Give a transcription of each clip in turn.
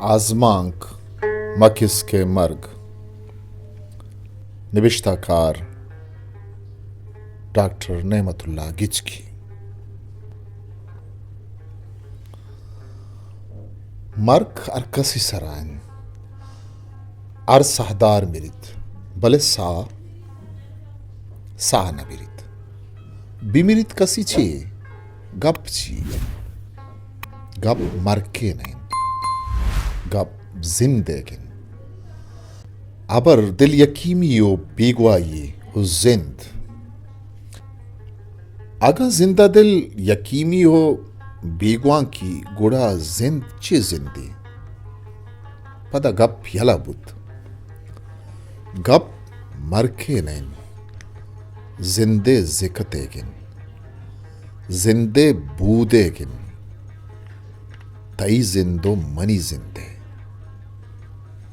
آزمانک: مکسک ءِ مرگ۔ نبشتہ کار: ڈاکٹر نعمت اللہ گچکی۔ مرگ ہر کسی سرا انت۔ ہر ساہدار مریت، بلے ساہ، ساہ نہ مریت۔ بمریت کسی چے؟ گپ چی؟ گپ مرکے نہ انت۔ گپ زندئیگ انت۔ ہبر دل یکیمی و بیگواہی و زند۔ اگاں زند ءَ دل یکیمی و بیگوانکی، گڑا زند چے زندے؟ پدا گپ یلہ بوت۔ گپ مرکے نہ انت، زندے زکتئیگ انت، زندے بودئیگ انت۔ تئی زند و منی زندئے۔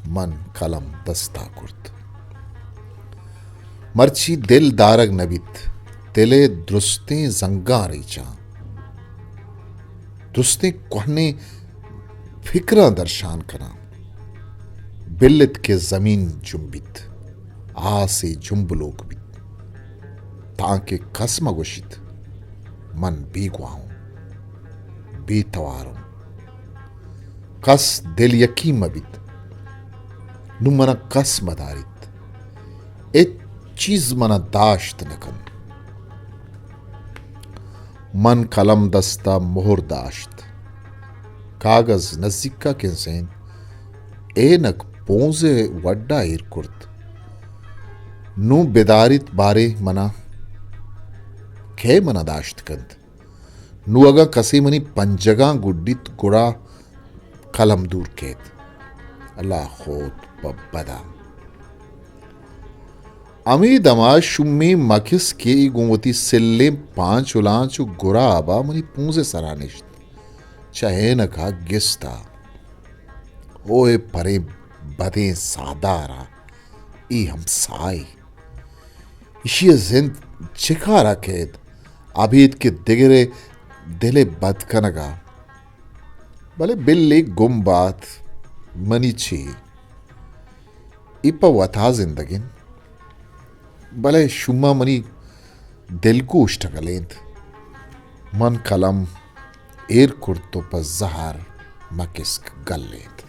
من قلم دستا کرت۔ مرچی دل دارگ نہ بیت، دل ءِ درستیں زنگاں ریچاں، درستیں کوہنیں فکراں درشان کناں۔ بل ات کہ زمین جنبیت، آسے جنبلوک بیت، تانکہ کس مہ گوشیت من بیگواہ اوں، بے توار اوں۔ کس دل یکی مہ بیت۔ نوں منا کس مہ داریت۔ ہچ چیز منا داشت نہ کنت۔ من قلم دستا مہر داشت۔ کاگز نزیکا کنسینت۔ اینک پونزے وڈا ایر کرت۔ نوں بداریت باریں منا، کئے منا داشت کنت؟ نوں اگاں کسے منی پنجگاں گڈیت، گڑا قلم دور کیت۔ اللہ خود پہ بدا۔ ہمے دما شومیں مکسکے گوں وتی سلیں پانچ الانچ و گرابا منی پونزے سرا نشت۔ چہ اینکا گستا، اوئے پریں بدیں ساہدارا، اے ہمسائے۔ ایشی ءِ زند چہ کارا کئیت؟ ابید کہ دگرے دل ءِ بد کنگا۔ بلے بلے گم بات، منی چے؟ اے پہ وتا زندگ انت۔ بلے شوما منی دلگوش ٹگلینت۔ من قلم ایر کرت و پہ زہر مکسک گلینت۔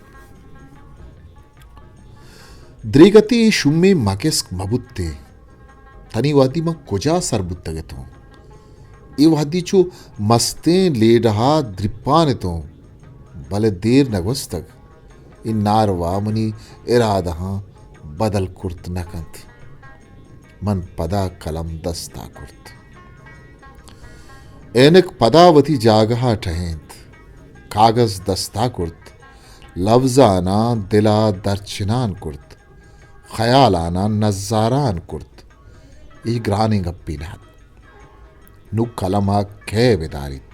دریگتی اے شومیں مکسک مہ بوتیں۔ تنی وہدی من کجا سر بوتگ اتوں؟ اے وہدی چو مستیں لیڈہا دریپان اتوں، بلے دیر نہ گوستگ۔ اے ناروا منی ارادہاں بدل کرت نہ کنت۔ من پدا قلم دستا کرت۔ اینک پدا وتی جاگہا ٹہینت۔ کاگز دستا کرت۔ لبزاناں دلا درچنان کرت۔ خیالاناں نزاران کرت۔ اے گرانیں گپے نہ ات۔ نوں قلم ءَ کئے بداریت؟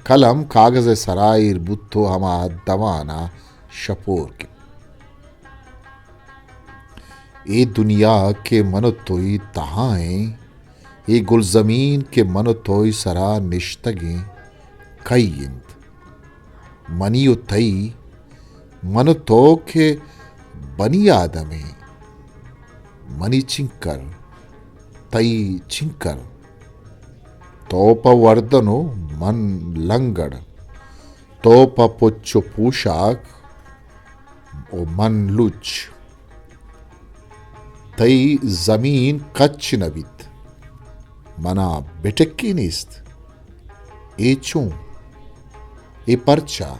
قلم کاگز ءِ سرا ایر بوت و ہما دمان ءَ شپور کیت۔ اے دنیا کہ من و توئی تہا ایں، اے گلزمین کہ من و توئی سرا نشتگیں، کئی انت؟ منی و تئی، من و تو کہ بنی آدم ایں، منی چنکر، تئی چنکر، تو پہ وردن و من لنگڑ، تو پہ پچ و پوشاک و من لچ۔ تئی زمین کچ نہ بیت، منا بٹکے نیست۔ اے چون؟ اے پرچا؟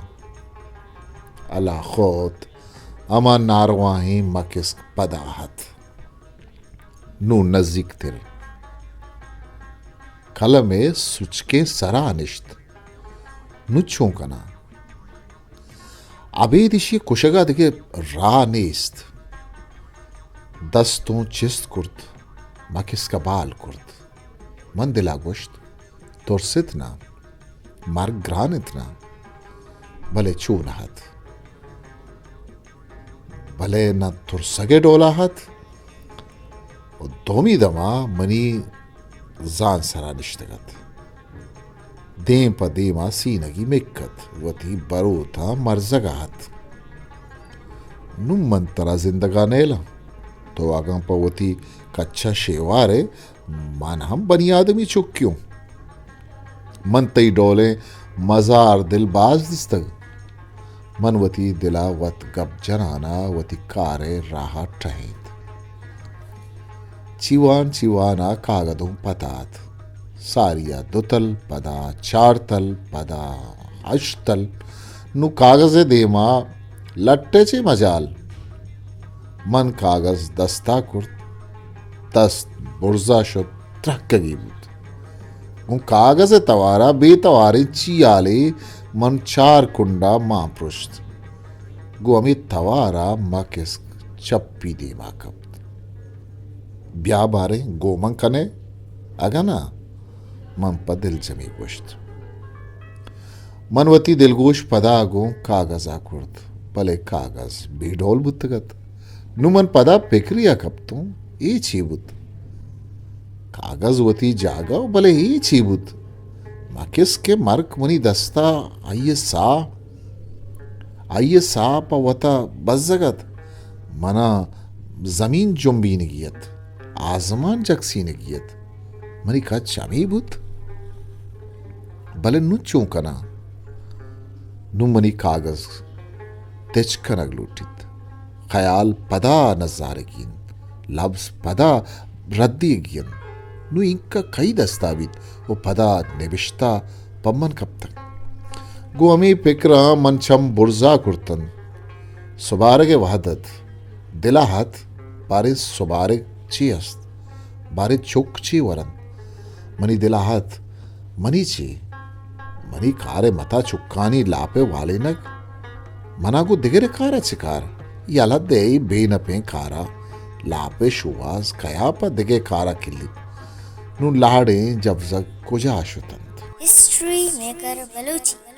اللہ خود ہما نارواہیں مکسک پدا ات۔ نوں نزیک تر۔ قلم ءِ سچکیں سرا نشت۔ نوں چون کناں؟ ابید ایشی کشگ ءَ دگہ راہ نیست۔ دست اوں چست کرت، مکسک ءَ بال کرت۔ من دل ءَ گوشت، ترس ات ناں، مرگ گران ات ناں، بلے چو نہ ات۔ بلے نہ ترسگ ءِ ڈول ءَ ات و دومی دم ءَ منی زان سرا نشتگ ات۔ دیم پہ دیم ءَ سینگی مک ات، وتی بروتاں مرزگ ءَ ات۔ نوں من ترا زندگا نیلاں۔ تو اگاں پہ وتی کچ ءَ شیوار ئے، من ہم بنی آدمی چکے اوں۔ من تئی ڈولیں مزار دل باز دیستگ۔ من وتی دل ءَ وت گپ جنان ءَ وتی کار ءِ راہ ءَ ٹہینت۔ چیوان چیوان ءَ کاگد اوں پتات۔ ساری ءَ دو تل، پدا چار تل، پدا ہشت تل۔ نوں کاگز ءِ دیما لٹ ءِ چے مجال؟ من کاگز دستا کرت، دست برزا شت، ترکگی بوت۔ گوں کاگز ءِ توارا بے تواریں چیالے من چار کنڈا مان پرشت۔ گوں ہمے توارا مکسک چپی دیما کپت۔ بیا باریں گوں من کنے، اگاں نا، من پہ دلجمی گوشت۔ من وتی دلگوش پدا گوں کاگزا کرت، بلے کاگز بے ڈول بوتگ ات۔ نوں من پدا پکریا کپتوں، اے چی بوت؟ کاگز وتی جاگہ ءَ، بلے اے چی بوت؟ مکس کہ مرک منی دستا آئی ءِ ساہ، آئی ءِ ساہ پہ وتا بزگ ات۔ منا زمین جنبینگی ات، آزمان جکسینگی ات۔ منی کچ ہمے بوت۔ بلے نوں چون کناں؟ نوں منی کاگز تچک کنگ لوٹیت۔ خیال پدا نزارگی انت، لبز پدا ردیگی انت۔ نوں اینکا کئی دستا بیت و پدا نبشتہ پہ من کپتگ۔ گوں ہمے پکراں من چم برزا کرتنت۔ سبارگ ءِ وہد ات۔ دل ءَ ات، باریں سبارگ چی است؟ باریں چک چی ورنت؟ منی دل ءَ ات، منی چی؟ منی کار ءِ متا چکانی لاپ ءِ والینگ؟ منا گوں دگرے کار ءَ چہ کار؟ یلہ دئے، اے بے نپیں کار ءَ لاپ ءِ شوہاز کیا پہ دگہ کار ءَ کلیت؟ نوں لاڑیں جبزگ کجا شتنت؟ ہسٹری میکر بلوچی۔